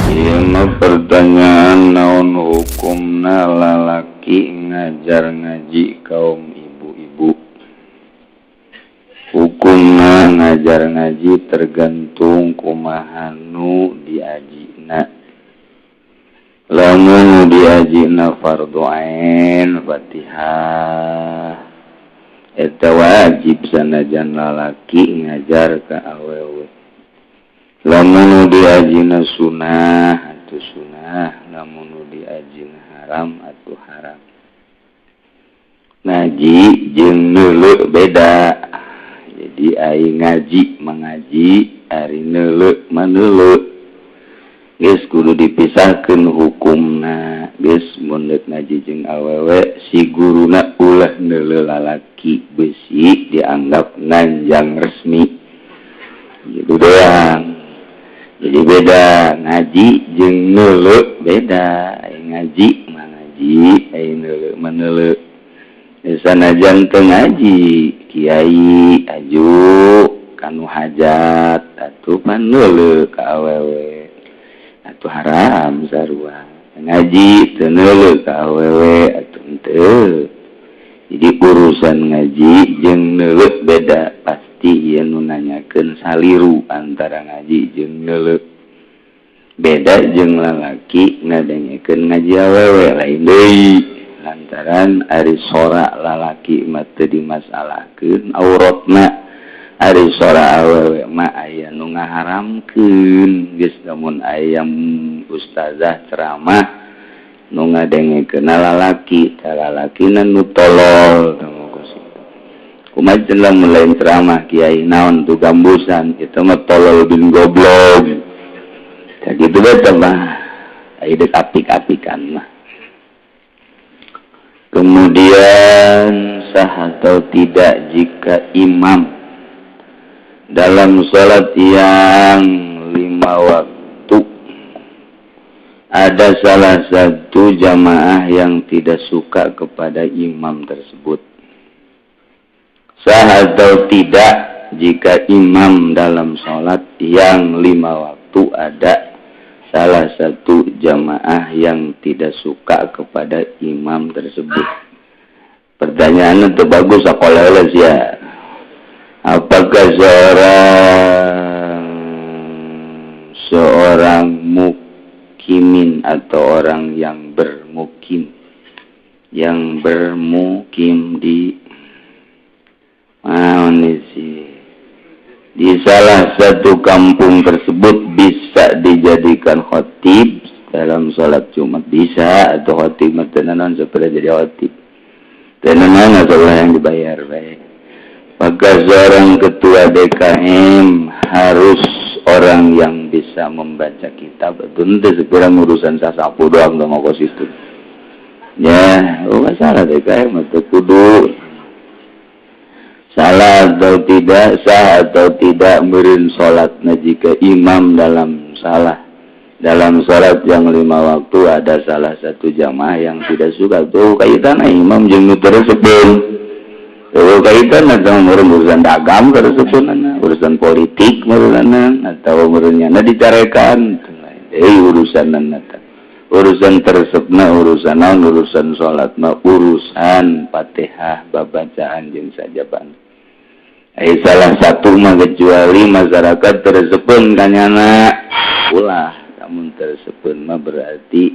Ieu mah pertanyaan, naon hukumna lalaki ngajar ngaji kaum ibu-ibu? Hukumna ngajar ngaji tergantung kumaha nu diajina. Lamun nu diajina fardu ain Fatihah, eta wajib sanajan lalaki ngajar ka awewe. Lamun nu diajina sunah atau sunah, lamun nu diajina haram atau haram. Ngaji jeung neuleu beda. Jadi ari ngaji mengaji, ari neuleu maneuleu, geus kudu dipisahkeun hukumna. Geus, mun ngaji jeung awewe, si guruna ulah neuleu lalaki, bisi dianggap nganjang resmi gitu doang. Jadi beda, ngaji jeung neuleu beda. Ari ngaji mah ngaji, ari neuleu mah neuleu. Sanajan teu ngaji, kiai aju kanu hajat atuh pan neuleu ka awewe atuh haram. Sarua ngaji teu neuleu ka awewe atuh henteu. Jadi urusan ngaji jeung neuleu beda. Pasti ieu nu nanyakeun saliru antara ngaji jeung neuleu. Beda jeung lalaki ngadengekeun ngaji awewe, lain deui, lantaran ari sora lalaki mah teu dimasalahkeun auratna, ari sora awewe mah aya nu ngaharamkeun. Geus, lamun aya ustazah ceramah nu ngadengekeun lalaki, tah lalakina nu tolol. Kumaha lamun lain ceramah kiai, naon tuh, gambusan itu mah tolol bin goblok. Tah kitu bae mah, aya deuk apik-apikan mah. Kemudian, sah atau tidak jika imam dalam sholat yang lima waktu ada salah satu jamaah yang tidak suka kepada imam tersebut? Sah atau tidak jika imam dalam sholat yang lima waktu ada salah satu jamaah yang tidak suka kepada imam tersebut? Pertanyaan itu bagus sekolah ya. Apakah seorang seorang mukimin atau orang yang bermukim di mana sih, di salah satu kampung tersebut bisa dijadikan khotib dalam sholat Jumat? Bisa atau khotib tenanan seperti jadi khotib tenanan atau yang dibayar baik. Maka seorang ketua DKM harus orang yang bisa membaca kitab? Tentu segera urusan sasapu doang dong kos itu ya. Oh, masalah DKM atau kudu salah atau tidak, sah atau tidak meureun salatna jika imam dalam salat yang lima waktu ada salah satu jamaah yang tidak suka? Tuh kaitan imam jeung nu tersebut, tuh kaitan atau meureun urusan dagang tersebut, urusan politik meureun, atau meureun nya dicarekan. Urusan urusan tersebut, urusan naon, urusan salat mah urusan Fatihah, babacaan jeung sajaban. Salah satu mah, kecuali masyarakat tersebut kanyana ulah. Namun tersebut mah berarti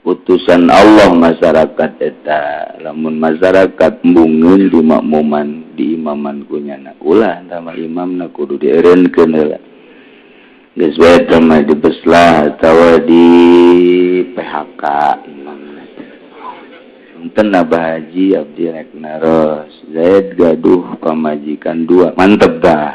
utusan Allah masyarakat eta. Lamun masyarakat embungeun di makmuman, di imaman kunyana, ulah tama imamna kudu dieureunkeun heula. Geus bae mah dibeslah atawa di PHK imamna. Punten, Abah Haji, abdi rek naros. Zaid gaduh pamajikan dua. Mantep dah.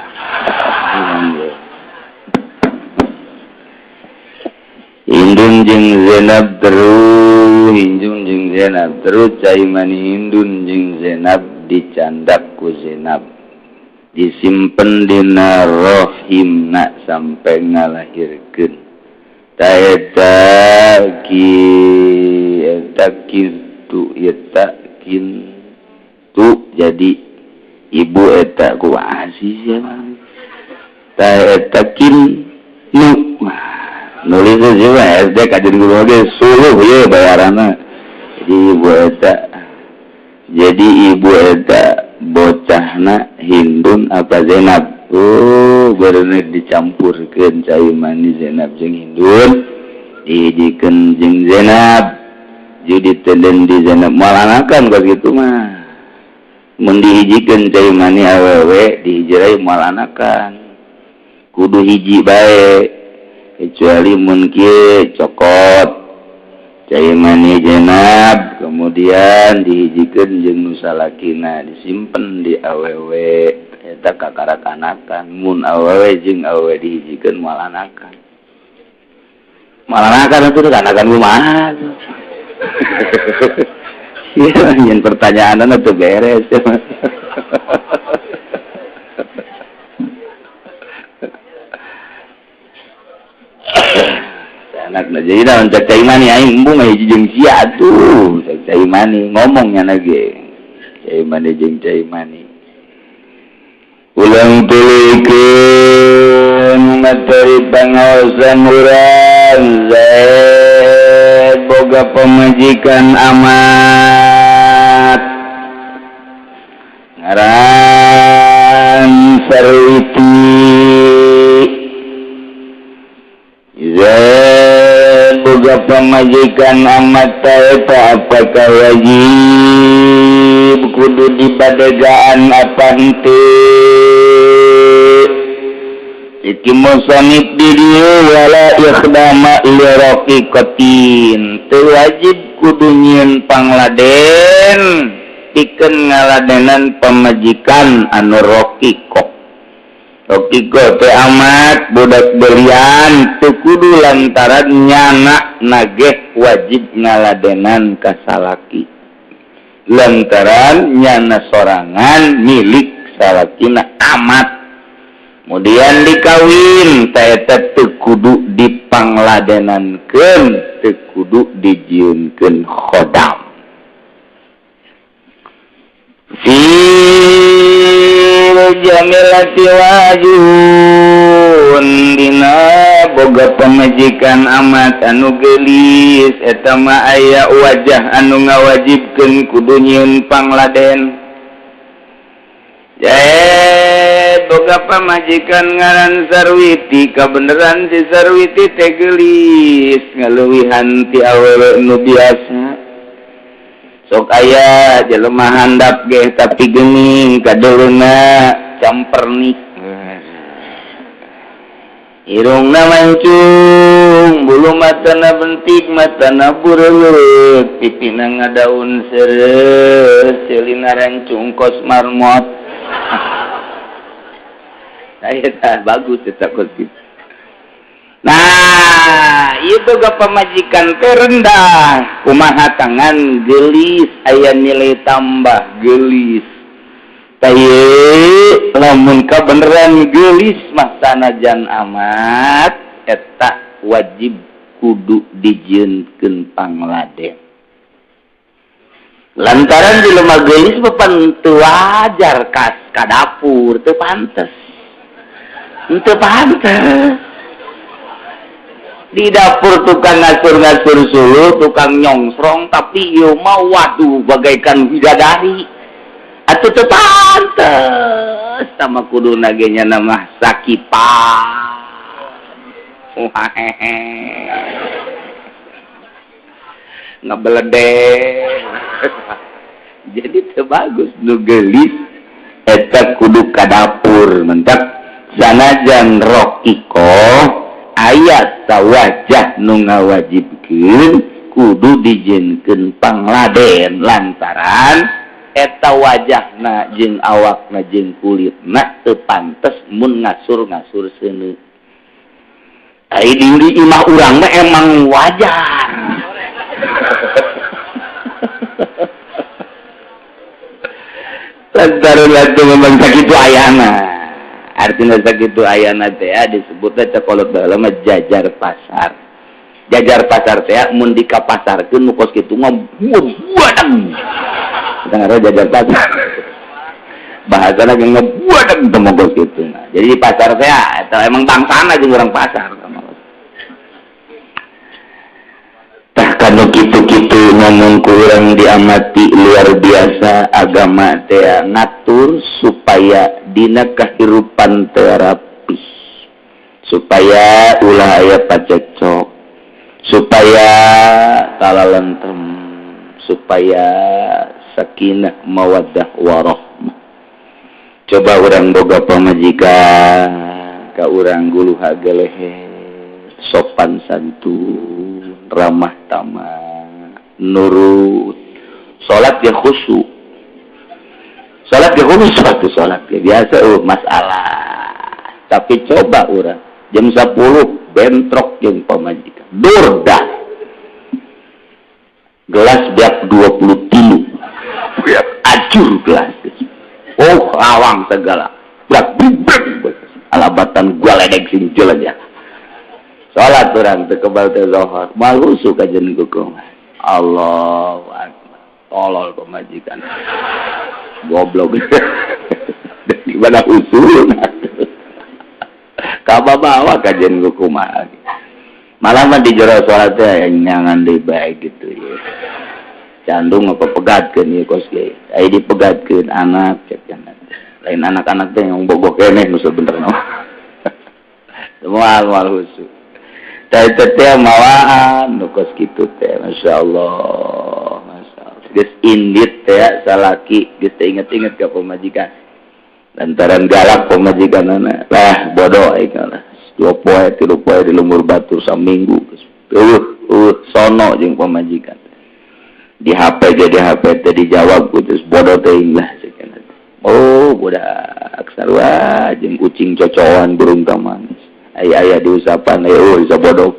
Hindun jeung Zainab terus, Hindun jeung Zainab terus, cai mani Hindun jeung Zainab dicandak ku Zainab, disimpen dina rohimna sampai ngalahirkeun. Ta eta ki eta kitu eta kintu jadi ibu eta ku aziz ya. Ta eta kin nu Nulis sih mah SD kajian guru oge suluh ye bayaranna. Jadi ibu eta, jadi ibu eta bocahna Hindun apa Zainab? Oh, baru dicampurkeun cai mani Zainab jeung Hindun, dihijikeun jeung Zainab, jadi tenden di Zainab moal anakan. Kos kitu mah mun dihijikeun cai mani awewe dihijirai moal anakan, kudu hiji bae, kecuali mun kieu, cokot cai mani Zainab kemudian dihijikeun jeung nu salakina, disimpen di awewe, eta kakarak anakan. Mun awewe jeung awewe dihijikeun moal anakan, moal anakan. Itu anakan kumaha? Iya, yang pertanyaan itu beres ya. Anak jadi naon cek cai mani, aing embung hiji jeung sia atuh, cek cai mani ngomongnya lagi cai mani jeung cai mani. Ulang tuluykeun materi pangaosan urang. Zaid boga pamajikan amat ngaran Sarwiti. Zaid boga pamajikan amat eta, apakah wajib kudu dibadegaan apa henteu? Iki musonif di dieu, wala ikhdama li raqiqatin, teu wajib kudu nyieun pangladen pikeun ngaladenan pamajikan anu raqiqah. Raqiqah teh amat, budak belian, teu kudu lantaran nyana nageh wajib ngaladenan ka salaki, lantaran nyana sorangan milik salakina amat. Kemudian dikawin, eta teu kudu dipangladenankeun, teu kudu dijieunkeun khodam. Fil jamilati wajun, dina boga pamajikan amat anu geulis, eta mah aya wajah anu ngawajibkeun kudu nyieun pangladen. Zaid boga pamajikan ngaran Sarwiti. Kabeneran si Sarwiti teh geulis ngaleuwihan ti awewe nu biasa. Sok aya jelema handap ge tapi geuning kadeuleuna campernik, irungna mancung, bulu matana bentik, matana bureuleuh, pipina ngadaun seureuh, seulina rancung kos marmot. Saya bagus eta kos kitu. Nah, itu boga pamajikan teh rendah kumaha tangan gelis, aya nilai tambah gelis. Taye lamun kabeneran gelis mah sanajan amat eta wajib kudu dijieunkeun pangladen, lantaran jelema geulis mah pan teu wajar kas ka dapur, teu pantes, teu pantes di dapur, tukang ngasur-ngasur suluh, tukang nyongsrong, tapi ieu mah waduh bagaikan bidadari atuh, teu pantes. Sama kudu nagenya nama sakipan. Wah, ngebeledek. Jadi teu bagus nu geulis eta kudu ka dapur, mentak sanajan raqiqah aya wajah nu ngawajibkeun kudu dijieunkeun pangladen, lantaran eta wajahna jeung awakna jeung kulitna teu pantes mun ngasur-ngasur seuneu. Ai di imah urang mah emang wajar. Lantaran waktu memang sakitu ayana, artinya sakitu ayana teh disebutnya cekolot baheula mah jajar pasar. Jajar pasar teh mun dikapasarkeun nu kos kitu mah buadeng. Kita jajar pasar. Bahasana ge ngebuadeng teh kos kitu. Jadi di pasar teh eta emang bangsana jeung urang pasar. Lamun kurang diamati, luar biasa agama teh ngatur supaya dina kehidupan terapi, supaya ulah aya pacekcok, supaya talalentem, supaya sakinah, mawaddah, warahmah. Coba urang boga pamajikan ka urang guluha gelehe, sopan santun, ramah tamah, nurut, salat ya khusyuk, salat ya khusyuk, suatu salat ya biasa, masalah. Tapi coba urang jam 10 bentrok jeung pamajikan, durdah, gelas biak 20 tilu, biak acur gelas, oh, awang segala, berak brik alabatan gua ledek sing aja. Salat urang teu kebal teh zohor, malu suka jeung kumaha. Allahu akbar, tolol pemajikan, goblok, di mana usul kabawa kajian kumaha. Malah mah di jero salat teh nyangan deui bae gitu ya. Candung apa pegatkeun ieu kos ge aya dipegatkeun anak cek jangan lain anak-anak teh yang bogoh keneh nu sabenerna semua moal khusyuk teh teh mawaan nu kos kitu teh. Masyaallah, masyaallah. Geus indit teh salaki geus teh inget-inget ka pamajikan lantaran galak pamajikanana lah, bodoh aing lah. 2 poe, 3 poe di lembur batur, saminggu sono jeung pamajikan di HP jadi HP teh dijawab putus, bodoh teuing lah. Oh, budak sarua jeung kucing cocoan, burung tamanis, aya aya diusapan aya, oh, bisa bodoh.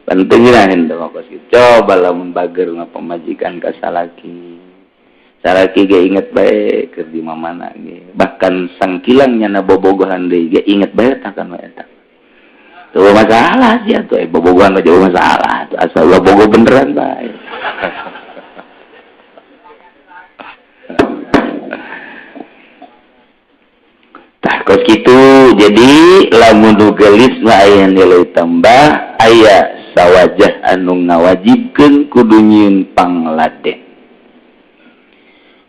Penting lah henteu mah kos kitu. Coba lamun bager mah pamajikan ka salaki, salaki ge inget bae keur di mamana ge, bahkan sangkilang nyana bobogohan deui ge inget bae takan eta. Tuh masalah sih atuh, bobogohan mah jauh masalah tuh, asal ulah bogo beneran bae. Tah kos kitu. Jadi lamun nu geulis mah aya nilai tambah, aya sawajah anu ngawajibkeun kudu nyieun pangladen.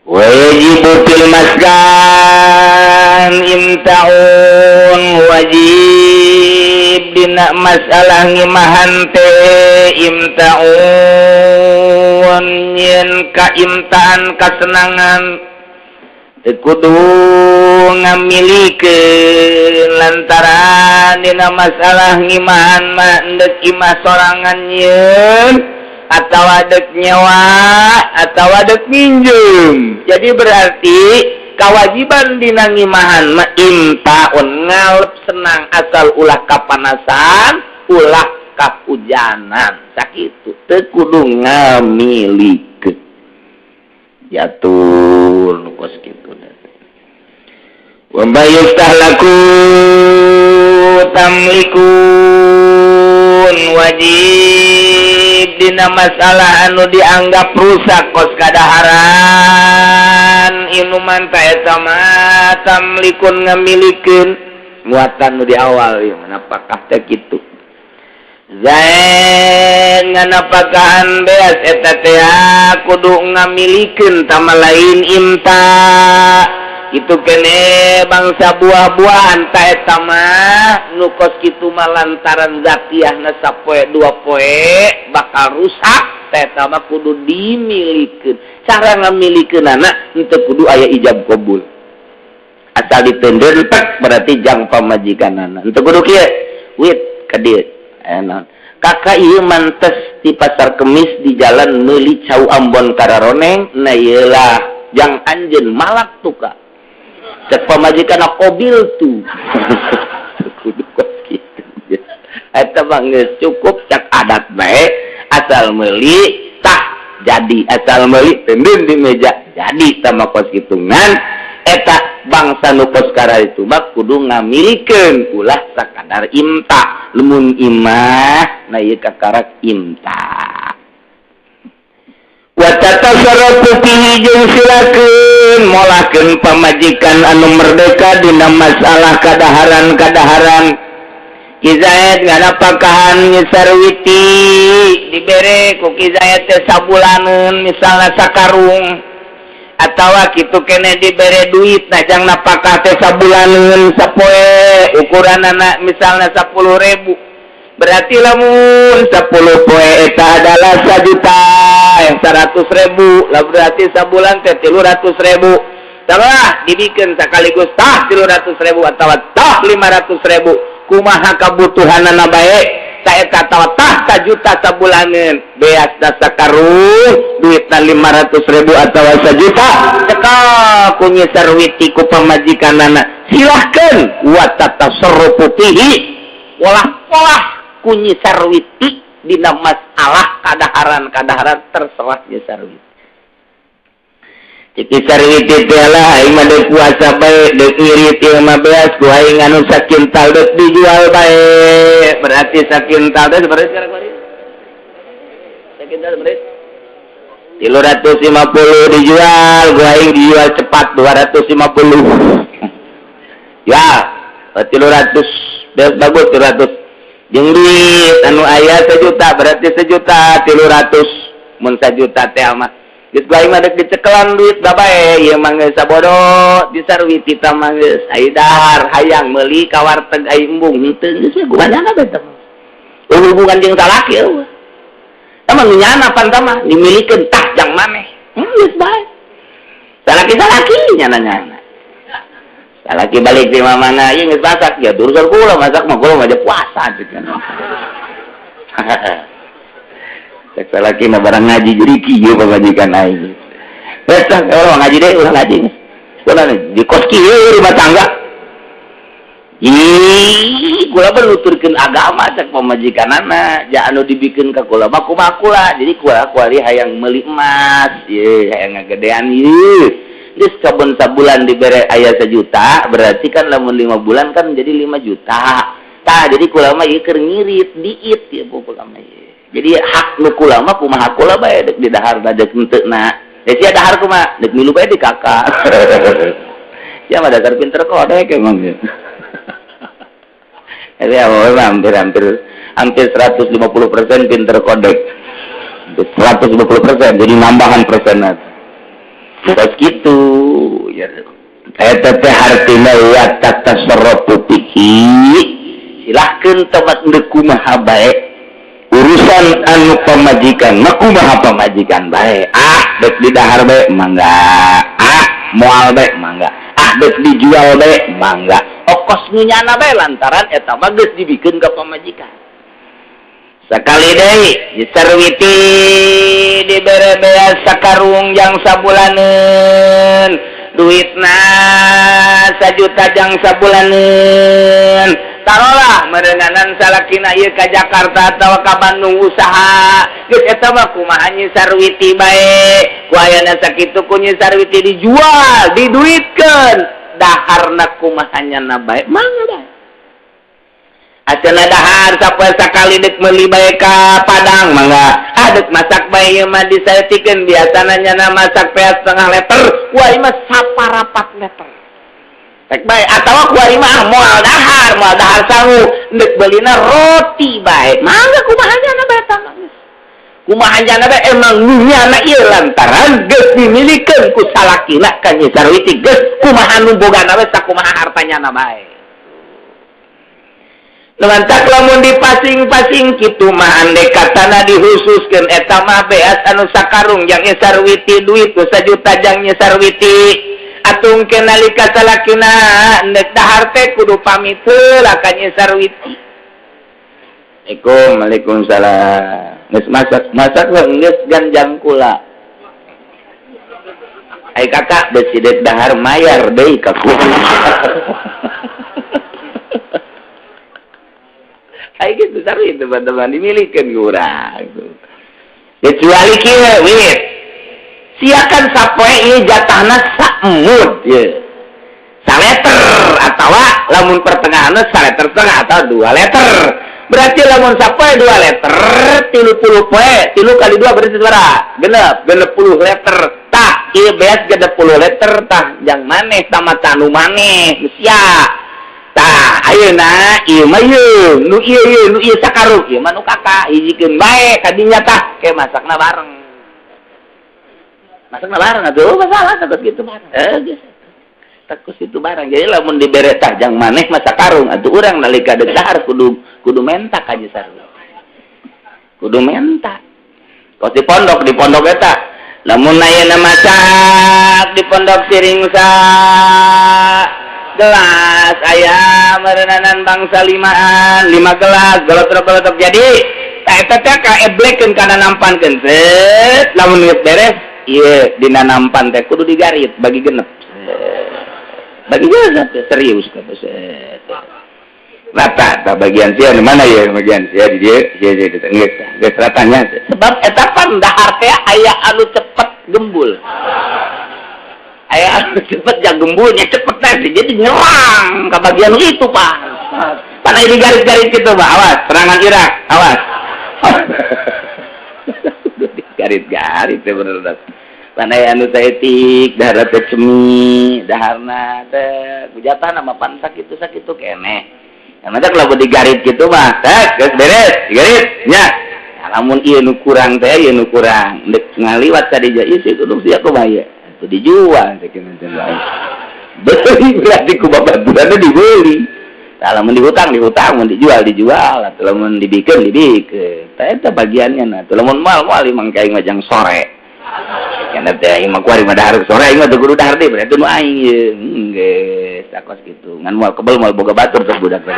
Wajibu fil maskan imtaun, wajib dina masalah ngimahan teh imtaun, nyeun kaimtaan kasenangan, teu kudu ngamilikeun lantaran dina masalah ngimahan mah endek imah sorangan nyeun atawa dek nyewa atawa dek minjem. Jadi berarti kewajiban dina ngimahan mah imtaun, ngalep senang, asal ulah kapanasan, ulah kahujanan, sakitu, teu kudu ngamilikeun. Diatur nu kos kitu. Wa yustahlaku tamlikun, wajib dina masalah anu dianggap rusak kos kadaharan, inuman ta eta mah tamlikun, ngamilikeun. Muatan nu di awal ieu napakah teh kitu. Zain nganapakahan beas eta teh kudu ngamilikeun tama lain imta itu kene. Bangsa buah-buahan ta eta mah nu kos kitu mah lantaran zatiahna sapoe dua poe bakal rusak, ta eta mah kudu dimilikeun. Cara ngamilikeunana henteu kudu aya ijab kabul, asal ditender tek berarti jang pamajikanana. Henteu kudu kieu wit ka dieu aya naon, kakak ieu mantes di pasar Kemis di jalan meuli cau Ambon Kararoneng, nah ieu lah jang anjeun malak tuka. Cek pamajikan qobil tu, kudu kos kitu. Eta mah geus cukup cek adat bae, asal meuli tah jadi, asal meuli tendun di meja jadi tama kos kitu. Ngan eta bangsa nu kos itu mah kudu ngamilikeun, ulah sakadar imta. Lamun imah nah ieu kakarak imta. Wa tatasarrafu fihi, jeung silakeun molakeun pamajikan anu merdeka dina masalah kadaharan-kadaharan. Kizaid nganapakahan nyesarwiti Dibere ku Ki Zaid teh sabulaneun, misalnya sakarung, atawa kitu kene dibere duit nah jang napakah teh sabulaneun sapoe ukuranana misalnya 10.000. Berarti lamun 10 poe eta adalah 1 juta yang 100.000 lah, berarti sabulan teh 300.000. Taruhlah dibikin sekaligus tah 300.000 atau tah 500.000, kumaha kebutuhanana bae saeta, atawa tah 1 juta sabulaneun beas da sakarung duitna 500.000 atau 1 juta, cekal ku Nyi Sarwiti ku pamajikanana, silahkan wa tatasarrufu fihi, polah-polah ku Nyi Sarwiti dina masalah kadaharan-kadaharan, terserah Nyi Sarwiti. Cik Sarwiti teh lah, aing mah deuk puasa bae, deuk ngirit ieu mah beas ku aing anu sakintal deuk dijual bae. Berarti sakintal teh berarti sekarang kemarin sakintal berarti 350, dijual ku aing, dijual cepat 250 ya, 300 beas bagus 300 jeung duit anu aya 1 juta, berarti 1 juta 300 mun 1 juta teh mah. Geus ku aing mah deuk dicekelan duit bae ieu mah, geus sabodo disarwiti ta mah geus ai dahar hayang meuli ka warteg ai embung henteu, geus we kumaha bae teh hubungan jeung salaki eueuh. Tah mah nyana pan tah mah dimilikeun tah jang maneh. Geus bae. Salaki-salaki nyana-nyana. Salaki balik di mana ieu geus masak ya, urusan kula masak mah, kula mah aja puasa cek. Cek salaki mah barang ngaji jadi kieu pamajikan aing. Geus lah, urang ngaji deh, urang ngaji. Kula di kos kieu rumah tangga. Ih, kula menuturkeun agama cek pamajikanana, ja anu dibikeun ka kula mah kumaha kula. Jadi kula kuari hayang meuli emas, ye hayang ngagedean ieu. Geus saben sabulan dibere aya 1 juta, berarti kan lamun 5 bulan kan jadi 5 juta. Tah, jadi kula mah ieu keur ngirit diit ya kula mah ieu. Jadi hak nu kula mah kumaha kula bae deuk di dahar deuk henteu na. Eh, sia dahar kumaha? Deuk milu bae di kakak. Sia mah dasar pinter kodek emang ya. Ya, hampir hampir hampir 150% pinter kodek. 150% jadi nambahan persen. Terus gitu ya. Eta teh hartina wa tatasarrufu fihi. Silahkeun tempat deuk kumaha bae. Urusan anu pamajikan mah kumaha pamajikan bae. Ah, deuk didahar bae mangga. Ah, moal bae mangga. Ah, deuk dijual bae mangga. Okos nu nyana bae lantaran eta mah geus dibikeun ka pamajikan. Sekali deui diserwiti dibere beas sakarung jang sabulaneun, duitna 1 juta jang sabulaneun. Tarolah merenganan salakina ieu ka Jakarta atau ka Bandung usaha, geus eta mah kumaha Nyi Sarwiti bae. Ku ayana sakitu ku Nyi Sarwiti dijual, diduitkeun, daharna kumaha nyana bae mangga bae. Acana dahar sapoe sakali dek meuli bae ka Padang mangga. Ah, dek masak bae ieu mah disaeutikeun, biasana nyana masak beas setengah liter, ku aing mah saparapat liter. Rek bae atawa ku aing mah moal dahar, moal dahar sangu, dek beulina roti bae. Mangga kumaha nyana bae tah. Kumaha nyana bae emang nu nyana ieu lantaran geus dimilikeun ku salakina ka Nyi Sarwiti, geus kumaha nu bogana we, sakumaha hartanya bae. Lantak lamun dipasing-pasing kitu mah, andai katana dihususkeun eta mah beas anu sakarung jang Nyi Sarwiti, duit nu 1 juta jang Nyi Sarwiti, atung ke nalika salakina ndek dahar teh kudu pamit heula ka Nyi Sarwiti. Assalamualaikum. Waalaikumsalam. Geus masak? Masak geus ganjang kula. Ai kakak besi dek dahar mayar deui ka kula. Ai gitu sari teman-teman dimilikeun ku urang. Kecuali kieu wit. Siakan sapoe ieu jatahna saemud ye. Saleter atawa lamun pertengahanna saleter setengah atau 2 liter. Berarti lamun sapoe 2 liter 30 poe, 3 kali 2 berarti sabaraha? Genep, 60 liter. Tah, ieu beas 60 liter tah jang maneh tamatan nu maneh sia. Tah, ayeuna ieu mah ieu, nu ieu ieu, nu ieu sakarung, ieu mah nu kakak, hijikeun bae kadinya tah, ke masakna bareng. Masakna bareng atuh, masalah takut gitu bareng. Eh, geus. Takut itu bareng. Jadi lamun dibere tah jang maneh mah sakarung, atuh urang nalika deuk dahar kudu kudu menta ka sarua. Kudu menta. Kos di pondok eta lamun ayeuna masak di pondok siring sa gelas aya merenanan bangsa limaan lima gelas golotrok-golotrok jadi tak eta teh kaeblekeun kana nampankeun, set, lamun geus beres ieu dina nampan teh kudu digarit bagi genep, bagi genep, serius kata set rata. Tak bagian sia di mana ya, bagian sia di dieu sia sia geus geus ratanya, sebab eta pan dahar teh aya anu cepet gembul, aya anu cepet jang gembulnya cepet teh jadi nyerang ke bagian itu. Pak, pan aya digaris-garis gitu, Pak, awas serangan Irak, awas garis-garis teh bener. Pan aya anu saeutik dahar teh, cemi daharna teh kujatan sama pan sakitu sakitu keneh. Yang kalau digarit gitu mah, teh geus beres, digarit nya. Lamun ieu nu kurang teh, ieu nu kurang dek ngaliwat tadi ieu sih kudu sia kumaha ieu. Atuh dijual teh kieu bae. Beli berarti ku babaturanna dibeli. Tah, lamun dihutang dihutang, mun dijual dijual, atuh lamun dibikeun dibikeun. Tah, eta bagiannya nah. Atuh lamun moal moal imang ka aing mah jang sore. Kana teh aing mah kuari mah dahar sore, aing mah teu kudu dahar deui, berarti nu aing ieu. Geus sakos kitu. Ngan moal kebel, moal boga batur teh budak teh.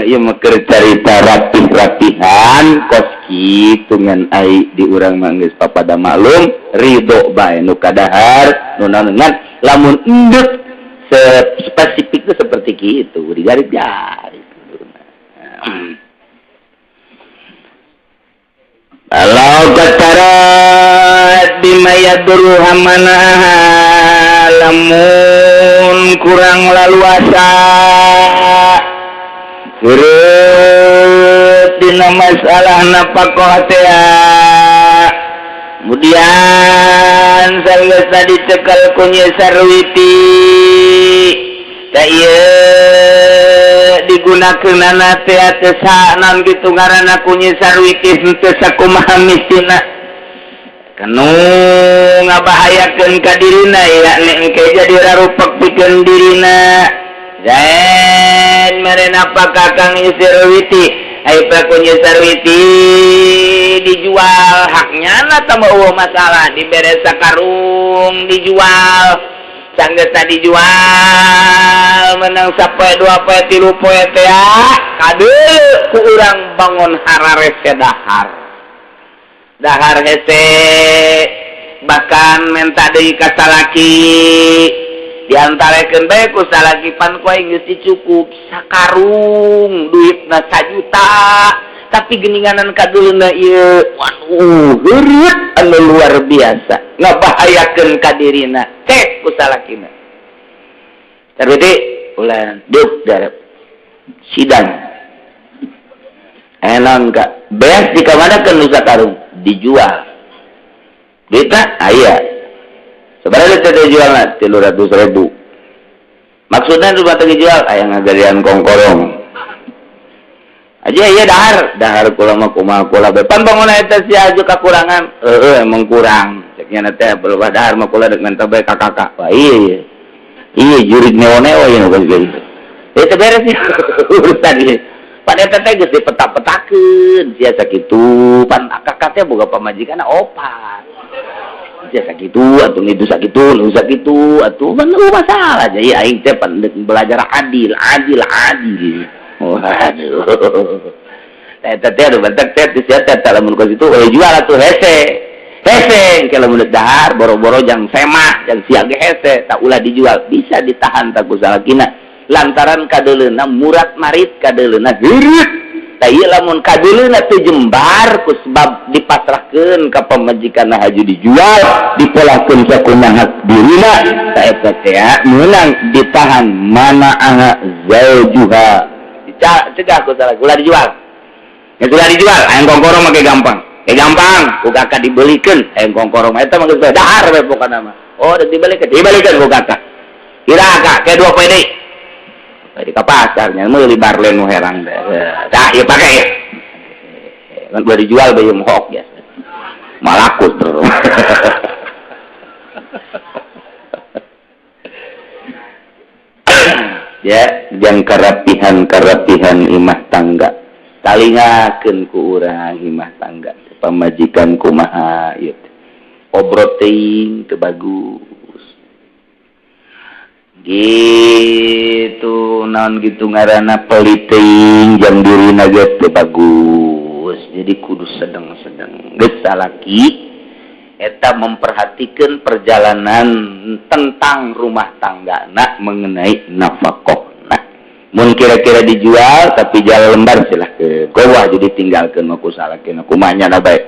Ieu mah keur carita rapih-rapihan kos kitu, ngan ai di urang mah geus papada maklum, ridho bae nu kadahar nu naon, ngan lamun endek spesifik itu seperti gitu digarit-garit. Kalau katarat bima yadurruha manaha, lamun kurang laluasa heureut dina masalah napakoh teh, kemudian sanggeusna dicekal ku Nyi Sarwiti teh, ieu digunakeunana teh teu naon kitu ngaranna ku Nyi Sarwiti henteu sakumaha mistina, kanu ngabahayakeun ka dirina, yakni engke jadi rarupek pikeun dirina. Zain mere napakah kang Nyi Sarwiti, ai ku Nyi Sarwiti dijual haknya na tambah eueuh masalah, dibere sakarung dijual, sanggeusna dijual menang sapoe dua poe tilu poe teh kadeuleu ku urang bangun hararese dahar dahar hese, bahkan menta deui ka salaki, diantarekeun bae ku salaki, pan ku aing geus cukup sakarung duitna sajuta, tapi geninganan kadeuleuna ieu, waduh, heureut anu luar biasa ngabahayakeun ka dirina. Cek ku salakina, "Sarwiti, ulah duk darep sidang enon ka beas dikamanakeun nu sakarung?" Dijual, duitna aya sebenarnya teh dijualna 300.000. Maksudnya nu teh dijual aya ngagalian kongkorong aja iya dahar dahar kula mah kumaha kula bae, pan bangun eta sia aju kakurangan. Heueuh, emang kurang ceknya teh, berubah dahar mah kula dek menta bae ka kakak. Wah, iya iya iya, jurig neo-neo ieu nu gitu itu beres ya urusan ieu. Pan eta teh geus dipeta-petakeun sia sakitu, pan kakak teh boga pamajikan opat, sia sakitu atuh, itu sakitu, nu sakitu atuh pan eueuh masalah. Jadi aing teh pan belajar adil adil adil. Waduh, eta teh anu bentek teh sia teh lamun kos itu jual atuh hese hese engke lamun dahar boro-boro jang semah jang sia ge hese. Tak ulah dijual, bisa ditahan tak ku salakina lantaran kadeuleuna murat marit, kadeuleuna heureut. Tah, ieu lamun kadeuleuna teu jembar ku sebab dipasrahkeun ka pamajikan haju dijual, dipolahkeun sakumaha dirina, tah eta teh meunang ditahan mana aha zaujuha, dicegah ku salaki ulah dijual. Ya sudah dijual, ayam kongkorong make gampang. Gampang ku kakak dibelikan hayang kongkorong eta mah geus dahar we pokona mah. Oh, udah dibelikan, dibelikan ku kakak. Kira kak kayak dua poe deui. Di ka pasarnya meuli barlen nu herang teh. Dah ieu pake ya. Kan udah dijual bae mohok ya. Malaku terus. Ya, jang karapihan-karapihan imah tangga. Talingakeun ku urang imah tangga. Pamajikan kumaha ieu teh. Obrot teuing teu bagus. Gitu naon gitu ngaranna pelit teuing jang dirina ge teu bagus. Jadi kudu sedeng-sedeng. Geus salaki eta memperhatikan perjalanan tentang rumah tangga nak mengenai nafkah. Nah, mun kira-kira dijual tapi jalan lembar silahkan. Kowa jadi tinggalkan aku salakina kumanya na baik.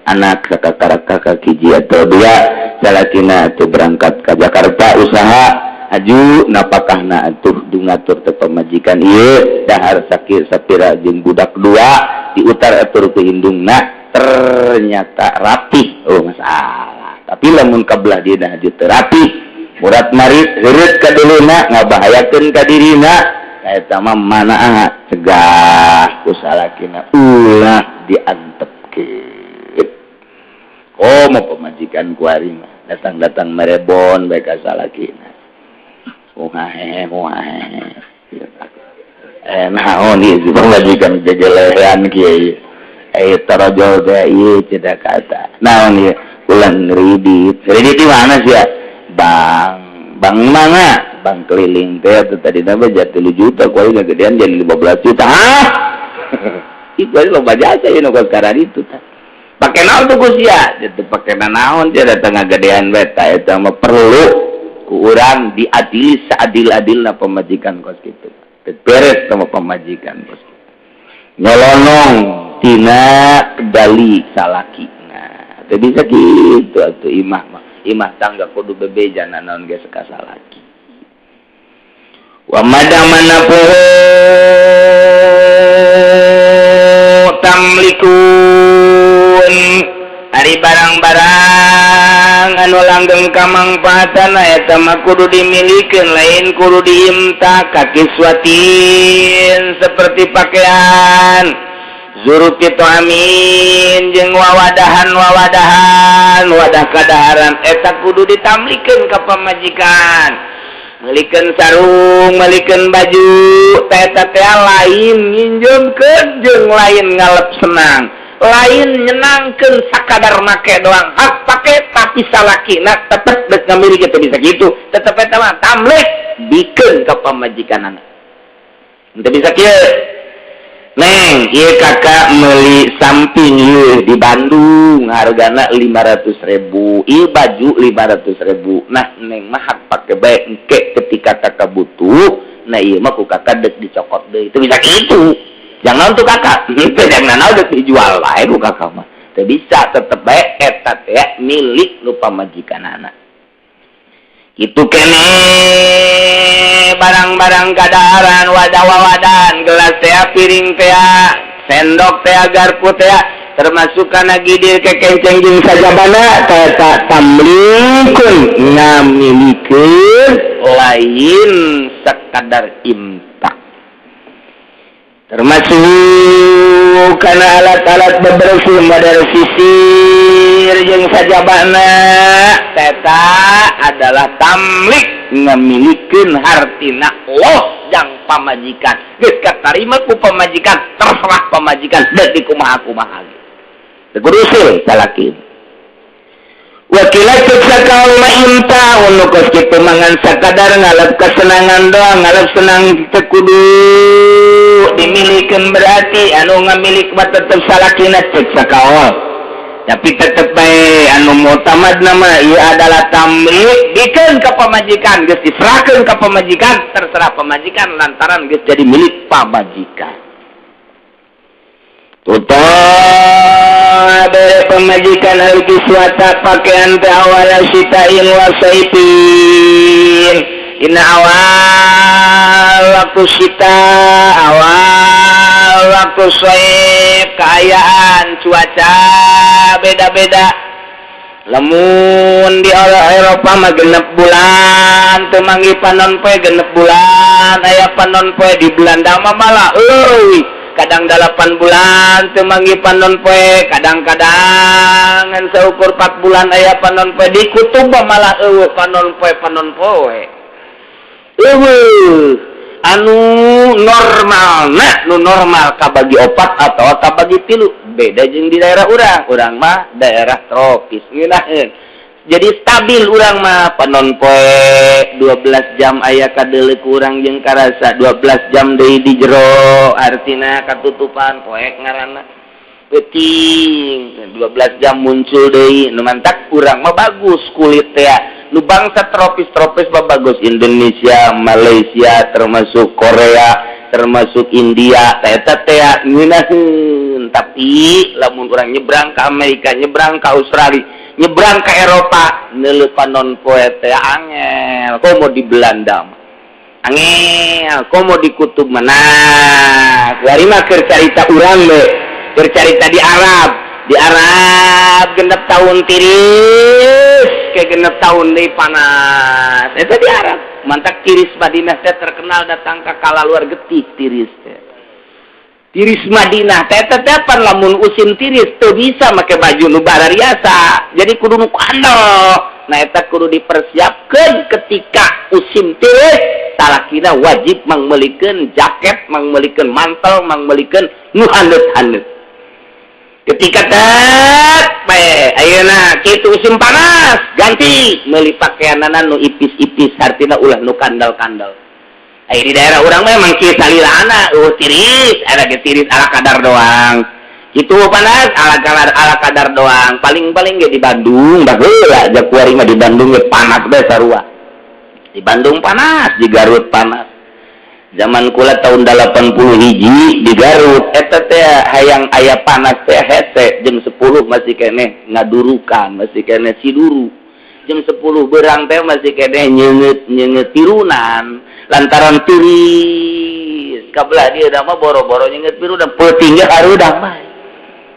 Anak kakak kakak hiji atau dua salakina atau berangkat ke Jakarta usaha aju napakahna atuh dungatur teh pamajikan ieu dahar sakit sapira jeung budak dua diutar atur ke indungna. Ternyata rapih, oh masalah. Tapi lamun kabelah dia dah haju teu rapih, murat marit heureut ka duluna ngabahayakeun ka dirina, eta mah mana cegah ku salakina ulah diantepkeun. Oh mau pamajikan ku ari mah datang-datang merebon bae ka salakina. Ungahe ungahe. Naon ieu si pamajikan gegelehan kieu. Tarojol teh ieu tidak kata. Naon ieu? Ulang kredit. Kredit di mana sih ya? Bank. Bank mana? Bank keliling teh atuh tadi mah jadi 3 juta, ku aing gedean jadi 15 juta. Hah? Ih, kuari loba jasa ieu nu sekarang itu tah. Pake naon tuh ku sia? Teu pake naon sia datang ngagedean bae tah eta mah perlu ku urang diadili seadil-adilna pamajikan kos kitu. Teu beres sama pamajikan kos kitu. Nyolonong tina kendali salaki. Nah, teu bisa kitu atuh imah mah. Imah tangga kudu bebeja naon ge ka salaki. Wa madamana tamlikun ari barang-barang anu langgeng kamangfaatan eta mah kudu dimilikeun lain kudu diimta kakiswatin seperti pakaian zurupi toamin jeung wawadahan-wawadahan wadah kadaharan eta kudu ditamlikeun ka pamajikan meulikeun sarung meulikeun baju eta teh lain nginjeumkeun jeung lain ngalep senang lain nyenangkeun sakadar make doang hak pake tapi salakina tetep geus ngamiliki teu bisa kitu tetep eta mah tamlik bikeun ka pamajikanana teu bisa kieu. Neng, ieu kakak meuli samping ieu di Bandung hargana 500.000. Ieu baju 500.000. Nah, neng mah hak pake bae engke ketika kakak butuh, nah ieu mah ku kakak deuk dicokot deui. Teu bisa kitu. Jangan tuh kakak, teu jangan naon deuk dijual wae ku kakak mah. Teu bisa tetep bae eta teh milik nu pamajikanana. Kitu kene barang-barang kadaharan wadah-wawadan gelas teh piring teh sendok teh garpu teh termasuk kana gidir kekenceng jeung sajabana teh tamlikun ngamilikeun lain sakadar imtak termasuk kana alat-alat bebersih model sisir jeung sajabana teta adalah tamlik ngamilikeun hartina Allah jang pamajikan geus katarima ku pamajikan terserah pamajikan deuk dikumaha-kumaha ge teu kudu usil salaki wakila cek sakaul ma imta unu kos kitu mangan sakadar ngalap kesenangan doang ngalap senang teu kudu dimilikeun berarti anu ngamilik mah tetep salakina cek sakaul tapi tetep bae anu mutamad nama ieu adalah tamlik bikeun ka pamajikan geus diserahkeun ka pamajikan terserah pamajikan lantaran geus jadi milik pamajikan. Tuta bere pamajikan al-kiswata pakaian teh awala sitain wa saipin dina awal waktu sita awal waktu saif kaayaan Lantaran cuaca beda-beda. Lamun di Eropa mah 6 bulan teu manggih panon poe, 6 bulan aya panon poe. Di Belanda mah malah euy, kadang 8 bulan teu manggih panon poe, kadang-kadang ngan seukur 4 bulan aya panon poe. Di kutub mah malah euweuh panon poe, panon poe euweuh. Anu normal, nah, nu normal kabagi opat atau kabagi tilu, beda jeung di daerah urang. Urang mah daerah tropis, ngeunaheun, jadi stabil. Urang mah panon poe 12 jam aya kadeuleu urang jeung karasa, 12 jam deui di jero, artina katutupan poek ngaranna. Peuting 12 jam muncul deui. Nu mantak urang mah bagus kulit teh. Nu bangsa tropis-tropis mah bagus, Indonesia, Malaysia, termasuk Korea, termasuk India, eta teh ngeunaheun. Tapi lamun urang nyebrang ke Amerika, nyebrang ke Australia, nyebrang ke Eropa, neuleuh panon poe teh angel. Komo di Belanda mah angel, komo di kutub mana. Kuari mah keur carita urang we, keur carita di Arab. Di Arab 6 tahun tiris, kayak 6 tahun deui panas. Eta di Arab. Mantak tiris Madinah teh terkenal datang ke kalaluar getih tiris teh. Tiris Madinah teh teh pan lamun usim tiris teu bisa make baju nu barariasa, jadi kudu nu kandel. Nah, eta kudu dipersiapkan ketika usim tiris, salakina wajib mangmeulikeun jaket, mangmeulikeun mantel, mangmeulikeun nu haneut-haneut. Ketika tet bae ayeuna kitu musim panas, ganti meuli pakaianana nu ipis-ipis, artina ulah nu kandel-kandel. Aya di daerah urang memang kieu salilana, tiris, ada ge tiris ala kadar doang. Itu panas ala kadar, ala kadar doang. Paling-paling ge di Bandung baheula, kuari mah di Bandung ge panas bae sarua. Di Bandung panas, di Garut panas. Zaman kula tahun 80 hiji di Garut eta teh hayang aya panas teh hese, jam 10 masih keneh ngadurukan, masih keneh siduru. Jam 10 berang teh masih keneh nyeungeut nyeungeut tirunan lantaran tiris. Kabelah dia mah boro-boro nyeungeut pirunan, peuting ge harudang mah.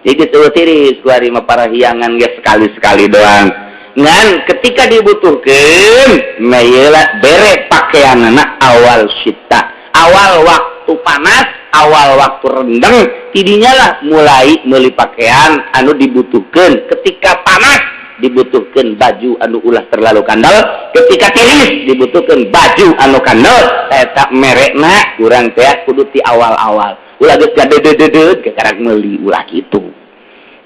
Jadi geus tiris kuari mah, parahiangan ge sekali-sekali doang. Ngan ketika dibutuhkan meyeula bere pakaianana awal sita, awal waktu panas, awal waktu rendeng, tidinya lah mulai beli pakaian anu dibutuhkan. Ketika panas dibutuhkan baju anu ulah terlalu kandel, ketika tiris dibutuhkan baju anu kandel. Eta merekna urang teh kudu ti awal-awal, ulah geus gadedededeut kakarak meuli, ulah kitu.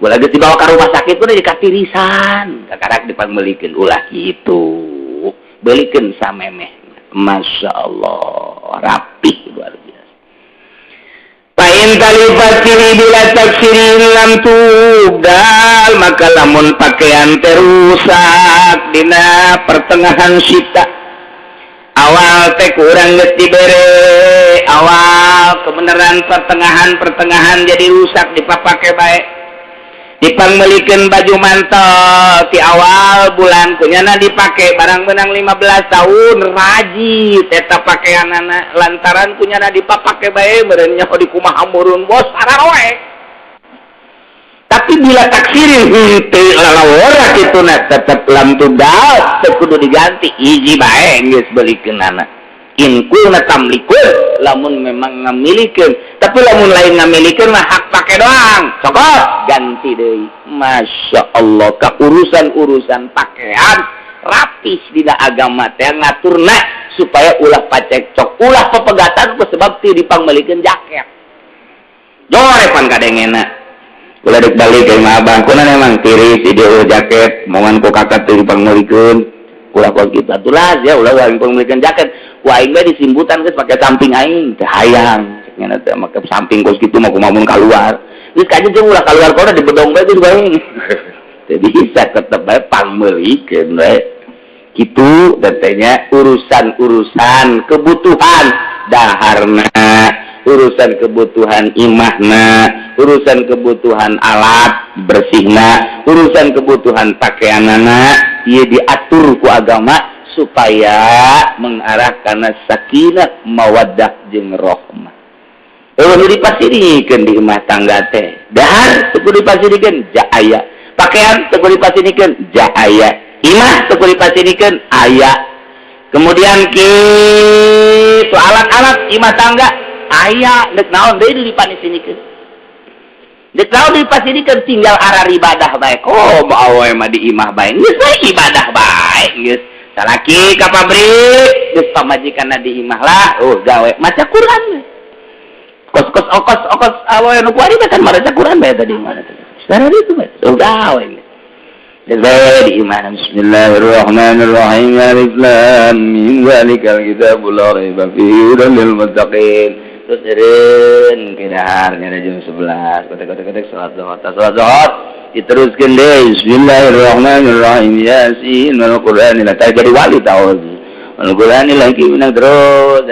Ulah geus dibawa ka rumah sakit udah dikatirisan kakarak dipangmeulikeun, ulah kitu. Belikeun samemeh. Masya Allah, rapih luar biasa. Fa'in talifat bila taksirin lam tubdal, maka lamun pakaian terusak dina pertengahan sita, awal teh kurang geus dibere awal kebenaran, pertengahan pertengahan jadi rusak, dipapake bae, dipangmelikeun baju mantel ti awal bulan kunyana dipake, barang menang 15 tahun rajit eta pakaianana lantaran kunyana dipapake bae. Meureun nyaho di kumaha murun bos araroe. Tapi bila taksirin henteu lalawora kitu na, tetep lam tubdal, teu kudu diganti, hiji bae geus beulikeunana. In kunna tamlikun, lamun memang ngamilikeun. Tapi lamun lain ngamilikeun mah hak pake doang, cokot ganti deui. Masya Allah, ka urusan-urusan pakaian rapih dina agama teh ngaturna supaya ulah pacekcok, ulah pepegatan ku sebab ti dipangmeulikeun jaket. Jore pan kadengena ulah dek balik ke imah abang kuna emang tiris ide jaket mongan ku kakak teu dipangmeulikeun, ulah kos kitu atuh ya, ulah aing pangmeulikeun jaket ku aing bae disimbutan geus pake samping. Aing teh hayang cenah teh make samping kos kitu mah kumaha mun kaluar geus kaje jeung ulah kaluar kona di bedong bae geus bae teu bisa, tetep bae pangmeulikeun we kitu. Tetehnya urusan-urusan kebutuhan daharna, urusan kebutuhan imahna, urusan kebutuhan alat bersihna, urusan kebutuhan pakaianana, ieu diatur ku agama supaya mengarah karena sakinah, mawaddah jeung rohmah. Eueuh nu dipasirikeun di imah tangga teh. Dahar teu kudu dipasirikeun, ja aya. Pakaian teu kudu dipasirikeun, ja aya. Imah teu kudu dipasirikeun, aya. Kemudian kitu alat-alat imah tangga aya, deuk naon deui dipasinikeun. Deuk naon dipasirikeun, tinggal arar ibadah bae. Oh, awewe mah di imah bae. Geus we ibadah bae geus. Salaki ka pabrik, geus pamajikanna di imah lah, oh gawe maca Quran. Kos-kos okos okos awewe nu kuari kan maca Quran bae tadi mana tadi. Sekarang itu bae. Oh gawe. Geus bae di imah. Bismillahirrahmanirrahim. Alif lam mim zalikal kitabul la raiba fihi hudan lil muttaqin. Terus eureun ke dahar nya jam 11. Kotek-kotek salat zuhur. Salat zuhur diteruskeun deui. Bismillahirrahmanirrahim. Yasin wal Qur'anil jadi wali tahu. Al-Qur'an lagi menang terus,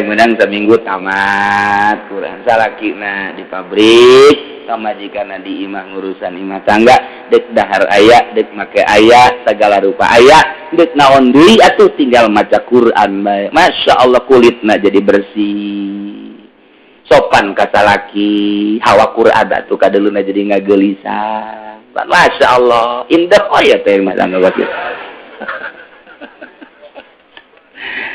menang seminggu tamat Quran. Salakina di pabrik, pamajikanna di imah ngurusan imah tangga, dek dahar aya, dek make aya, segala rupa aya, dek naon deui atuh tinggal maca Quran bae. Masya Allah kulitna jadi bersih. Sopan ka salaki, hawa Quran atuh kadeuluna jadi ngagelisah. Masya Allah, indah oh ya teh mah tangga wakil.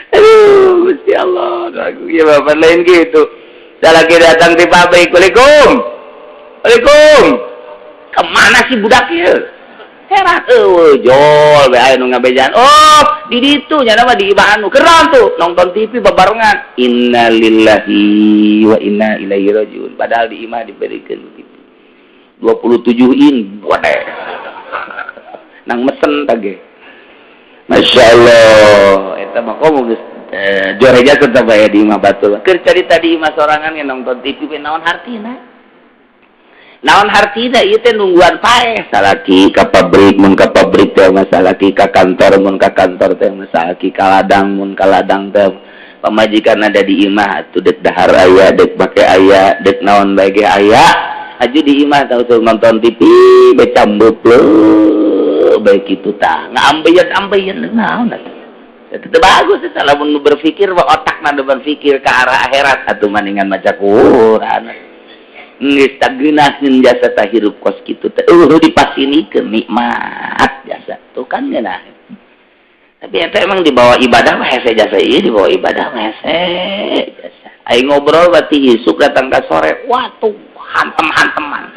Aduh, Gusti Allah, aku ya bapak lain gitu. Salaki datang di pabrik, Waalaikum. Waalaikum. Kemana sih budak ieu? Heran eueuh jol bae aya nu ngabejaan. Oh, di ditu nya mah di imah anu. Keren tuh nonton TV babarengan. Innalillahi wa inna ilaihi rajiun. Padahal di imah diberikan TV. 27 in waduh. Nang mesen tage. Masya Allah, eta mah komo geus joreja tetep bae di imah batur. Keur carita di imah sorangan ge nonton TV we naon hartina? Naon hartina ieu teh nungguan paeh. Salaki ka pabrik mun ka pabrik teh mah salaki ka kantor mun ka kantor teh mah salaki ka ladang mun ka ladang teh pamajikan ada di imah atuh dek dahar aya, dek make aya, dek naon bae ge aya. Aju di imah tau tuh nonton TV be cambuk baik itu tah ngambeien-ambeien naon atuh. Itu bagus eta lamun nu berpikir otak na berpikir ke arah akhirat atuh maningan maca Quran. Geus tah geunaheun jasa tah hirup kos kitu teh eueuh dipasinikeun nikmat jasa tuh kan geunah. Tapi eta emang dibawa ibadah mah hese jasa ieu dibawa ibadah mah hese jasa. Aing ngobrol berarti isuk datang ka sore, wah tuh hantem-hanteman.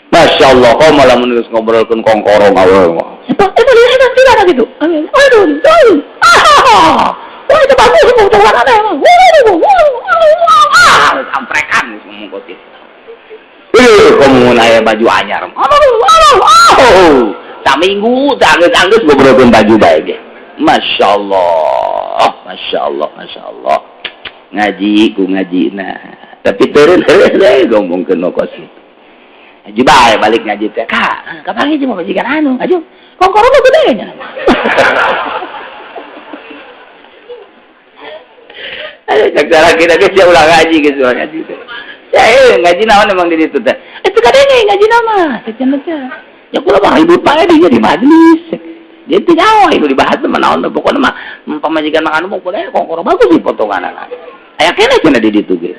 Masya Allah, kok malah menulis ngobrolkan kongkorong awal. Itu itu tidak ada gitu. Aduh, aduh, ah, wah itu bagus, potongan ada emang. Ah, amprekan ngomong kos itu. Wih, kamu aya baju anyar. Aduh, aduh, aduh. Saminggu, anggeus-anggeus ngobrolkeun baju bae ge. Masya Allah, Masya Allah, Masya Allah. Ngaji, ku ngaji nah. Tapi turun terus deh ngomongkeun kos itu. Ngaji bae balik ngaji teh. Kak, kapan ngaji mau majikan anu? Aju, kongkorong mah gede nya. Ayo cek salaki geus sia ulah ngaji geus ulah ngaji teh. Ya ngaji naon emang di ditu teh. Itu kadenge ngaji nama, teh cenah teh. Ya kula mah ribut bae di majelis. Dia teh nyawa itu dibahas mah naon pokona mah pamajikan mah anu pokona kongkorong bagus di potongan. Aya keneh cenah di ditu ge.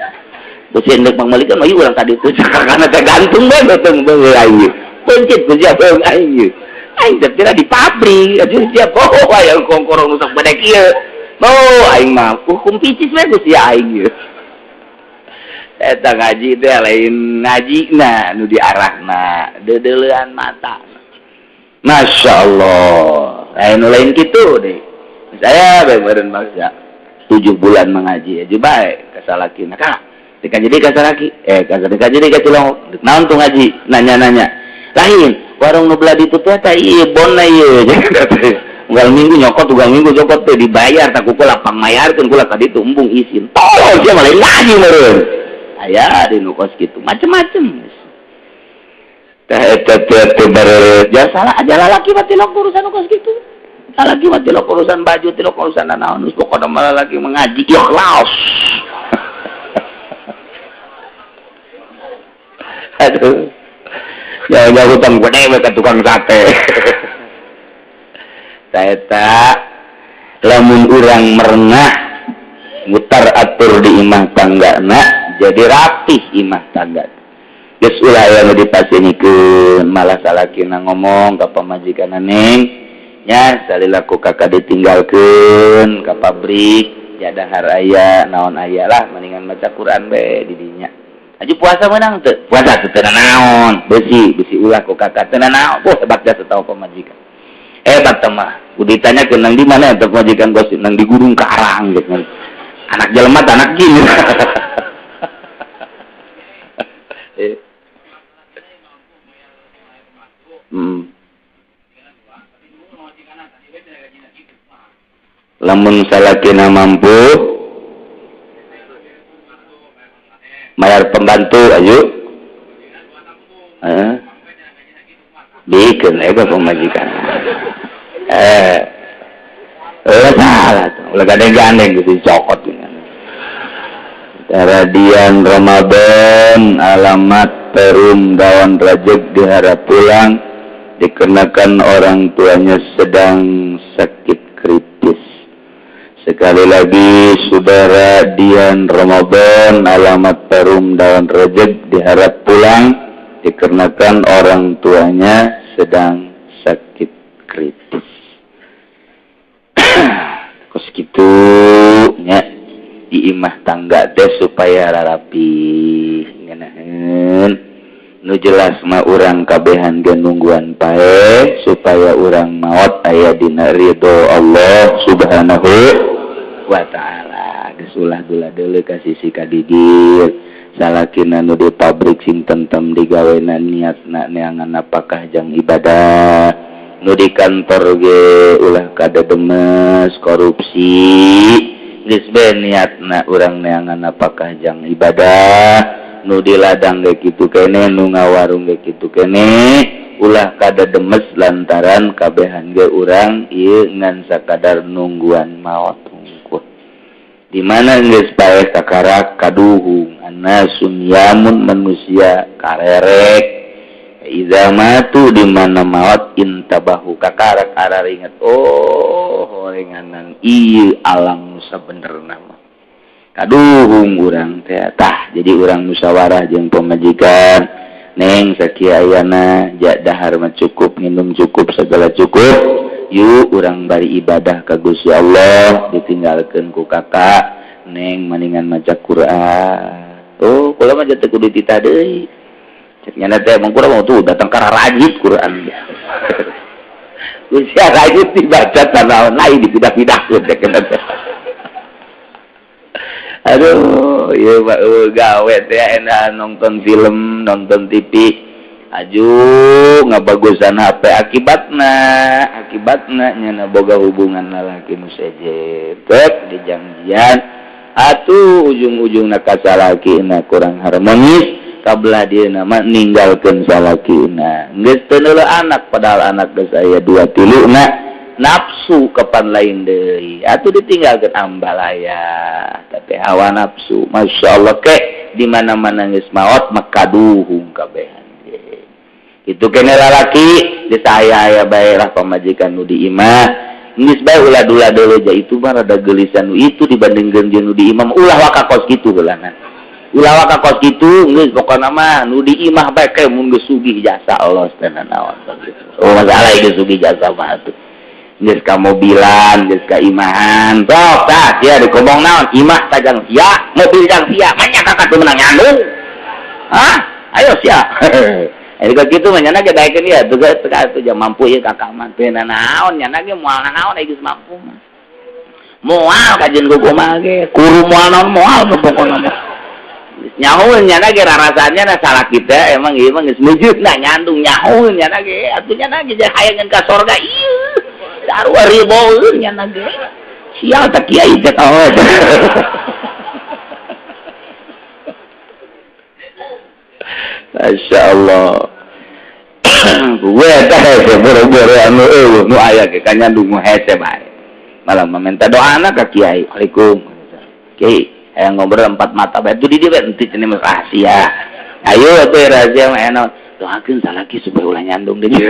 Besi endek pangmalikeun mah urang tadi teh karena teh gantung bae beteng beung aing. Pencit ku sia beung aing. Aing teh di pabrik, atuh sia oh aya kongkorong nu sok bedek ieu. Oh aing mah hukum picis we ku sia aing ieu. Eta ngaji teh lain ngajina nu diarahna, deudeulean mata. Masya Allah, lain nu lain kitu deh. Saya bae meureun bangsa 7 bulan mengaji aja bae ka salakina. Kak, deka jadi ka salaki, deka jadi ka cilongok. Naon tuh ngaji? Nanya-nanya. Lain, warung nu belah ditu teh tah ieu bona ieu. Unggal minggu nyokot, unggal minggu nyokot teh dibayar tak kula pangmayarkeun kula ka ditu embung isin. Tolol sia mah lain ngaji meureun. Aya di nu kos kitu macem-macem. Teh eta teh bare jasa aja lalaki mah tilok urusan nu kos kitu. Lalaki mah tilok urusan baju, tilok urusan naon, geus pokona mah lalaki mengaji ikhlas. Aduh. Ya jauh hutang gede we ka tukang sate. Eta lamun urang merenah mutar atur di imah tanggana Jadi rapih imah tangga. Geus, ulah aya nu dipasinikeun, malah salakina ngomong ka pamajikan, "Neng nya, salila ku kakak ditinggalkeun ka pabrik, ya dahar aya, naon aya lah, mendingan maca Quran be di dinya. Aju puasa menang teu? Puasa teu naon, besi besi ulah ku kakak teu naon." Oh, hebat jasa tahu pamajikan, hebat mah. Kudu ditanya ke nang di mana eta pamajikan gosip, nang di Gunung Karang gitu. Anak jelema, anak jin. Eh. Lamun salakina mampu bayar pembantu, ayo eh bikin ego pemajikan. Eh eh, salah tuh, ulah gandeng-gandeng gitu cokot. Radian Ramadan, alamat Perum Dawan Rajeg, diharap pulang dikarenakan orang tuanya sedang sakit kritis. Sekali lagi, Saudara Dian Ramadan, alamat Perum Dawan Rajeg, diharap pulang dikarenakan orang tuanya sedang sakit kritis. Kos kitu nya di imah tangga teh supaya rarapi ngenaheun. Nu jelas mah urang kabehan ge nungguan paeh supaya urang maot aya dina ridho Allah Subhanahu wa Ta'ala. Geus, ulah dula deuleu ka sisi ka didir. Salakina nu di pabrik sing tentem digawena, niatna neangan apakah jang ibadah. Nu di kantor ge ulah kada demes korupsi, geus be niatna urang neangan apakah jang ibadah. Nu di ladang ge kitu kene, nu ngawarung ge kitu kene, ulah kada demes lantaran kabehan ge urang ieu ngan sakadar nungguan maot hungkul. Di mana geus paeh kakarak kaduhung, annasu niyamun, manusia karerek. Iza matu, di mana maot, intabahu, kakarak araringet, oh, horenganan ieu alam nu sabenerna mah kaduhung urang teh. Tah, jadi urang musyawarah jeung pamajikan, "Neng, sakieu ayana, ja dahar mah cukup, minum cukup, segala cukup, yuk urang bari ibadah ka Gusti Allah. Ditinggalkeun ku kakak, Neng mendingan maca Quran." Oh, kula mah teu kudu titah deui, cek nyana teh, emang kurang mau tuh datang karena rajit Quran. Usia rajit dibaca tanah lain dipindah-pindahkeun dek. Aduh, iya Pak, gawe teh enak nonton film, nonton TV, aju ngabagusan HP. Akibatna, akibatna nyana boga hubungan lalaki nu sejen tek dijanjian, atuh ujung-ujungna ka salakina kurang harmonis, kabelah dia nama ninggalkeun salakina, geus teu anak, padahal anak geus aya dua tilu na. Nafsu kapan lain deui atuh, ditinggalkeun ambalaya, tapi hawa nafsu, Masya Allah. Ke di mana-mana geus maot maka duhung kabehan itu kene. Lalaki di saya aya bae lah pamajikan nu di imah, geus bae, ulah dula deuleu ja. Itu mah rada geulisan nu itu dibandingkeun jeung nu di imah. Ulah waka kos kitu heulana, ulah waka kos kitu. Geus, pokona mah nu di imah bae ke mun geus sugih jasa Allah teh naon. Oh, masalah geus sugih jasa mah atuh geus ka mobilan, geus ka imahan. Sok tah sia dikobong naon, imah tajang sia, mobil jang sia, banyak kakak tuh menang nyandung. Hah, ayo sia. Ini kok gitu mah nyana ge daekeun ya tuh teu tuh jam mampu ya kakak mah teu naon, nyana ge moal naon geus mampu mah. Moal kajian ku kumaha ge, kuru moal naon, moal pokona mah. Nyahoeun nyana ge rarasanya na salah kita emang ieu mah geus mujudna nyandung, nyahoeun nyana ge atuh, nyana ge hayangan ka sorga ieu. Sarua riboeun nyana ge. Sial tak kiai teh oh. Masya Allah. Gue teh hese boro-boro anu eueuh nu aya ge kanyandung nu hese bae. Malah meminta doa anak ka kiai. "Waalaikum. Kiai, hayang ngobrol empat mata bae." Tuh di dieu bae henteu cenah mah rahasia. Ayo atuh rahasia mah enak. Doakeun salaki supaya ulah nyandung deui.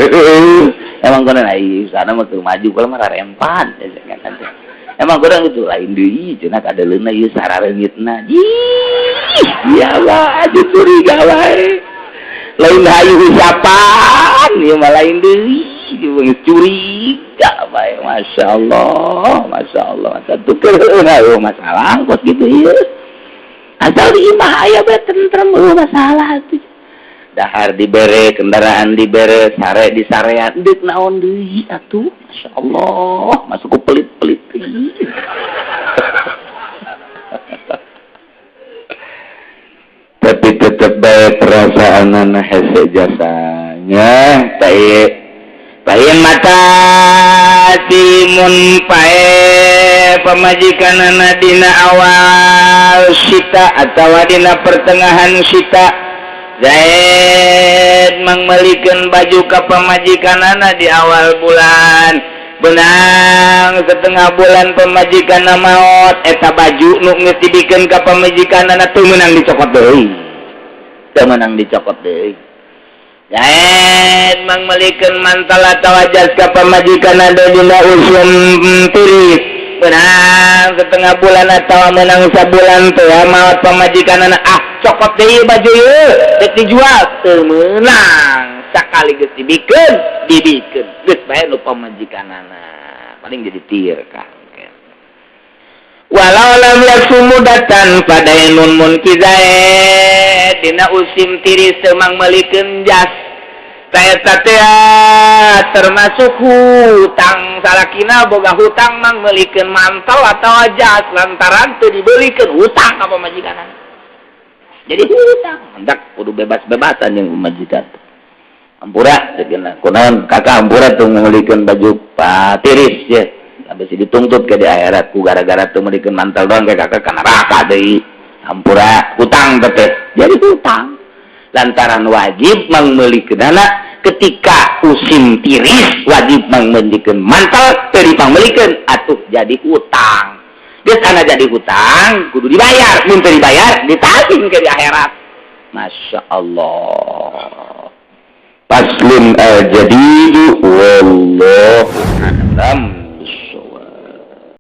Emang kono ai sana mah teu maju, kalau mah rarempan. Emang kurang itu lain deui cenah kadeleuna ieu sarareungitna. Ih, ya Allah, aja curiga wae. Lain hayu usapan, ieu mah lain deui, geus curiga bae. Masya Allah, Masya Allah. Satu keur masalah kos gitu ieu. Asal di imah aya bae tentrem, euweuh masalah atuh. Dahar dibere, kendaraan dibere, sare di sarean, deuk naon deui atuh. Masya Allah, masuk ku pelit-pelit. Tapi tetep bae perasaanana hese jasanya. Tai lain mata timun pae pamajikanana dina awal sita atawa dina pertengahan sita. Zaid mangmelikeun baju ka pamajikanana di awal bulan, benang setengah bulan pamajikanna maot, eta baju nu geus dibikeun ka pamajikanana teu meunang dicokot deui, teu meunang dicokot deui. Zaid mangmelikeun mantal atawa jas ka pamajikanana dina usum tiris, benang setengah bulan atawa menang sabulan teh maot pamajikanana, ah cokot deui baju ieu dek dijual, teu meunang. Sakali geus dibikeun, dibikeun geus bae nu pamajikanana, paling jadi tir kang. Walau lam yasumudatan padainun mun kizaid dina usim tiris teu mangmelikeun jas, eta teh termasuk hutang. Salakina boga hutang mangmelikeun mantel atau jas, lantaran teu dibelikeun hutang ka pamajikanana, jadi hutang. Hendak kudu bebas-bebasan yang pamajikan. Ampura ceukna, kunaon kakak ampura tuh ngeulikeun baju patiris ya, habis dituntut ke di akhirat ku gara-gara tuh meulikeun mantel doang ke kakak kana neraka deui. Ampura hutang teh jadi hutang, lantaran wajib mangmeulikeunana ketika musim tiris, wajib mangmeulikeun mantel, teu dipangmeulikeun atuh jadi hutang. Geus kana jadi hutang kudu dibayar, mun teu dibayar ditagih ke di akhirat. Masya Allah. Faslun al-jadidu wallahu a'lam.